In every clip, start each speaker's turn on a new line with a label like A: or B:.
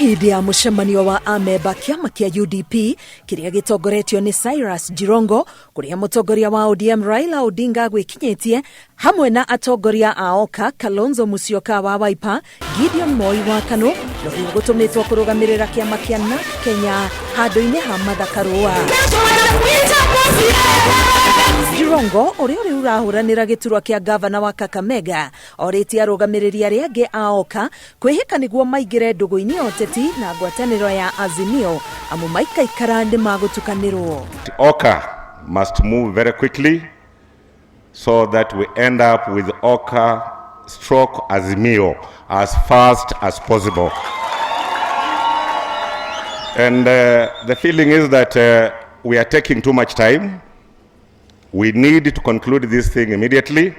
A: Hĩndĩ ya mũcemanio wa amemba kĩama kĩa UDP kĩrĩa gĩtongoretio nĩ Cyrus Jirongo, kũrĩa mũtongoria wa ODM Raila Odinga agwĩkinyĩtie hamwe na atongoria a Oka, Kalonzo Musyoka wa Wiper, Gideon Moi wa KANU na ũrĩa ũgũtũmĩtwo kũrũgamĩrĩra kĩama kĩa NARC Kenya handũ-inĩ ha Martha Karũa. Jirongo ũrĩa ũrĩ ũrahũranĩra gĩturwa kĩa ngavana wa Kakamega orĩtie arũgamĩrĩri arĩa angĩ a Oka kwĩhĩka nĩguo maingĩre ndũgũ-inĩ ya ũteti na ngwatanĩro ya Azimio amu maikaikara nĩ magũtukanĩrwo.
B: Oka must move very quickly so that we end up with Oka stroke Azimio as fast as possible. And the feeling is that we are taking too much time. We need to conclude this thing immediately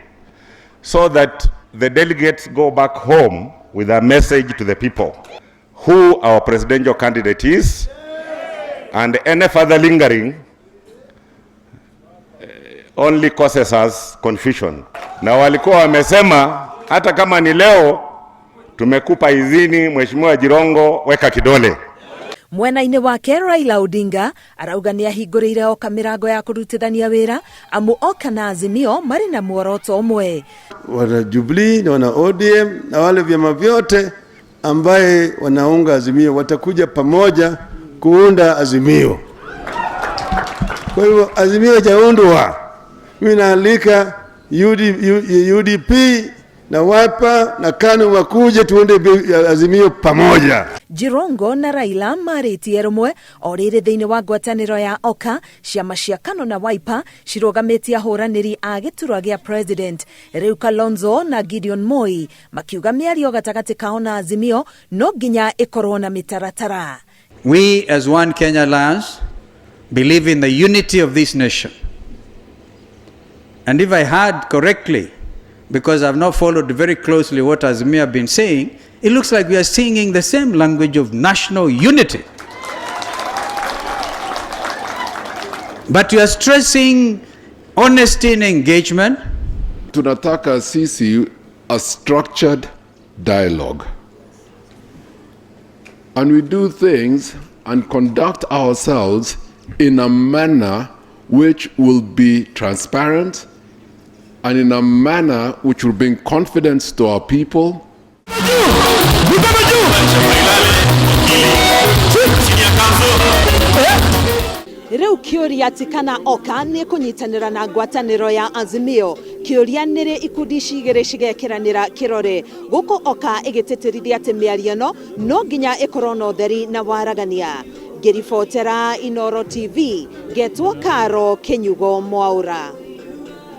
B: so that the delegates go back home with a message to the people who our presidential candidate is, and any further lingering only causes us confusion. Na walikuwa wamesema hata kama ni leo tumekupa idhini, Mheshimiwa Jirongo, weka kidole.
A: Mwena-inĩ wake Raila Odinga arauga nĩ ahingũrĩire Oka mĩrango ya kũrutithania wĩra amu Oka na Azimio marĩ na muoroto ũmwe.
C: Wana Jubilee na wana ODM na wale vyama vyote ambaye wanaunga Azimio watakuja pamoja kuunda Azimio. Kwa hivyo Azimio haijaundwa. Mimi naalika UDP na Wiper na KANU wakuje tuunde Azimio pamoja.
A: Jirongo na Raila marĩtie rũmwe o rĩrĩ thĩinĩ wa ngwatanĩro ya Oka, ciama cia KANU na Wiper cirũgamĩtie ahũranĩri a gĩturwa gĩa president. Rĩu Kalonzo na Gideon Moi makiuga mĩario gatagatĩ kao na Azimio no nginya ĩkorwo na mĩtaratara.
D: We as One Kenya Alliance believe in the unity of this nation. And if I heard correctly, because I've not followed very closely what Azimio have been saying, it looks like we are singing the same language of national unity. But you are stressing honesty in engagement.
E: Tunataka sisi a structured dialogue. And we do things and conduct ourselves in a manner which will be transparent and in a manner which will bring confidence to our people.
A: Rĩu kĩũria ti kana Oka nĩ kũnyitanĩra na ngwatanĩro ya Azimio, kĩũria nĩ rĩ ikundi ici igĩrĩ cigekiranĩra kĩrore. Gũkũ Oka ĩgĩtĩtĩrithia atĩ mĩario ĩno no nginya ĩkorwo na ũtheri na waragania. Ngĩribotera Inooro TV, ngetwo Karo Kĩnyugo Mwaũra.